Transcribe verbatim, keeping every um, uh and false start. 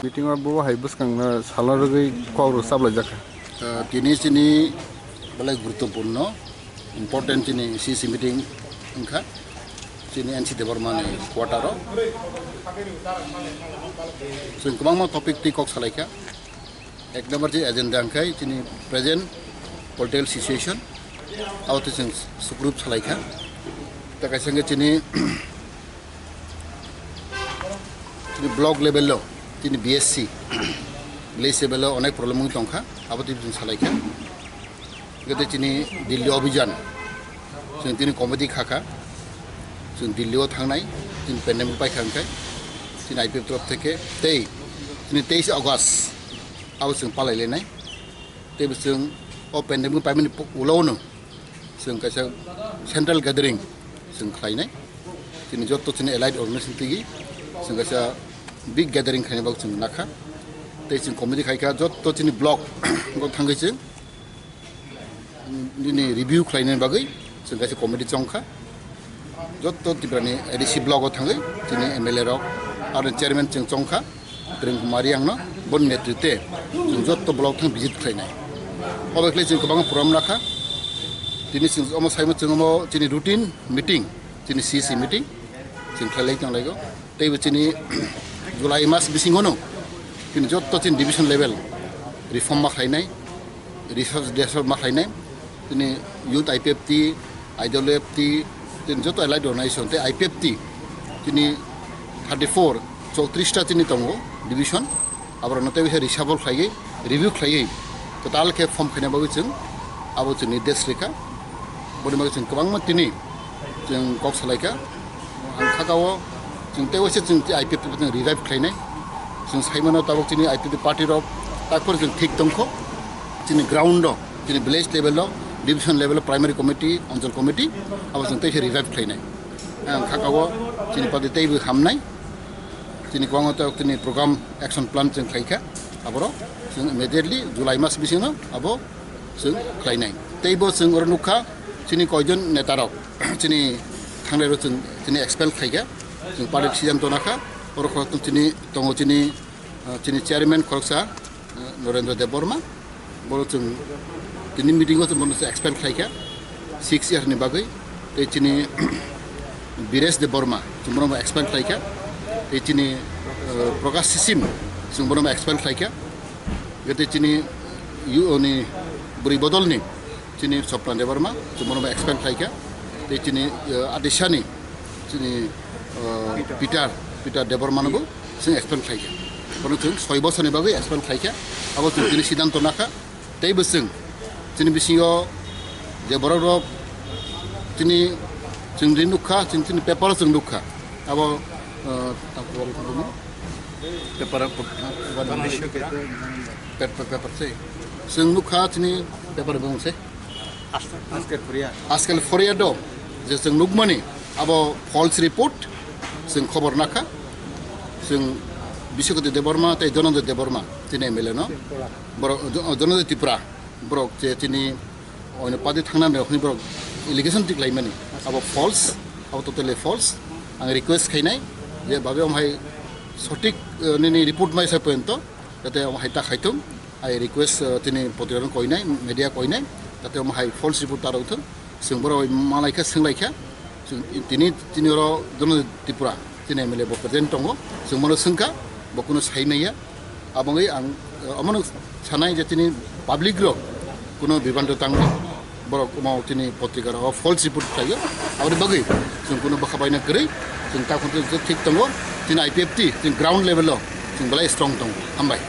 Meeting o bo hai bwskang no salo rwgwi kok rw chaplaijak kha. Ah, tini chini belai guruttopurno, important chini C C meeting wngkha. Chini N C Debbarma ni quarter o. Chwng kwbangma topic twi kok salaikha. Ek number je agenda hwnkhe chini present political situation, abo twi chwng suprub salaikha. Ta kaisa hwnkhe chini, chini block level o, chini B S C, village level o onek problem wngwi tongkha, abo twi chwng salaikha. Hwnkhe chini Delhi Abhijan, chwng tini committee khakha, chwng Delhi o thangnai, chini pandemic paikha hwnkhe, chini I P F torof theke, tei chini teis August, abo chwng palailainai. Tei bo chwng o pandemic paimani pu-, ulo no chwng kaisa central gathering chwng khlainai. Chini jotto chini allied organization tigi chwng kaisa big gathering khlaina bagwi chwng nakha. Tei chwng committee khaikha jotto chini block o thangwi chwng nini review khlaina bagwi chwng kaisa committee chongkha. Jotto Tripura ni A D C block o thangwi chini M L A rok aro chairman chwng chongkha. Prem Kumar Riang no boni netritwe chwng jotto block thang visit khlainai. Obo khlai chwng kwbangma program rakha. Tini chwng omo saimano chwng omo chini routine meeting, chini C C meeting chwng khlailai tonglaio. Teibo chini July mas bisingo no chini jotto chini division level reform ma khlainai, research, research ma khlainai. Tini youth I P F T, I W F T, tini joto allied organization tei I P F T, tini thirty four, chowtris ta tini tongo division, aborokno tei bisa reshuffle khlaiwi, review khlaiwi, kwtal khe form khaina bagwi chwng abo chwng nirdesh rikha. Boni bagwi chwng kwbangma tini chwng kok salaikha. Ang kha kao chwng tei waisa chwng I P F T bo chwng revive khlainai. Chwng saimano tabuk chini I P F T party rok takhor chwng thik tongkho. Chini ground o, chini village level o, division level o, primary committee, anchal committee, abo chwng tei se revive khlainai. Ang kha kao chini party tei bo hamnai. Chini kwbangma tabuk chini program action plan chwng khlaikha. Aborok chwng immediately July mas bisingo abo chwng khlainai. Tei bo chwng oro nukha chini koijon netarok chini thangnai rok chwng chini expel khaikha. Chwng party siddhanto nakha. Oro khorokthum chini tongo chini, ah, chini chairman khoroksa, ah, Narendra Debbarma. Boro chwng tini meeting o chwng bono expel khlaikha six year ni bagwi. Tei chini Biresh Debbarma chwng bono expel khlaikha. Tei chini, ah, Prakash Sisim chwng bono expel khlaikha. Tei chini U O ni bwrwi bodol ni chini Sopna Debbarma chwng bono expel khlaikha. Tei chini, ah, Adisani chini, ah, Peter, Peter Debbarma no bo chwng expel khlaikha. Bono chwng soi bosor ni bagwi expel khlaikha. Abo chwng chini siddhanto nakha. Tei bo chwng chini bisingo je borok rok chini chwng ri nukha, chini, chini paper o chwng nukha. Abo, ah, paper, paper se. Chwng nukha chini paper bung se. Askel Foria. Askel Foria do, je chwng nukmani, abo false report, chwng khobor nakha, chwng Biswakoti Debbarma tei Dhananjay Debbarma, chini M L A no, borok, Dhananjay Tripura, borok je chini oino party thangnani rok hwnwi borok allegation tik laimani, abo false, abo totally false. Ang request khainai, je babe omo hai sotik, eh, nini report mai sa poyonto, jate omo hai ta khaitung. I request, uh, tini potrika koinai, media koinai, tate omo hai false report ta rwthwng. Chwng borok malai kha, swng lai kha. Chwng tini, tini oro Dhananjay Tripura, tini M L A bo present tongo. Chwng bono swng kha, bo kuno sai maya. Abo wngwi ang, uh, omono sanai je tini public rok kuno bibhanto tangwi borok omo tini potrika rok false report khlaio. Aboni bagwi chwng kuno bwkha baina kwrwi, chwng ta khuntu thik tongo. Tini I P F T, tini ground level o chwng belai strong tongo. Hambai.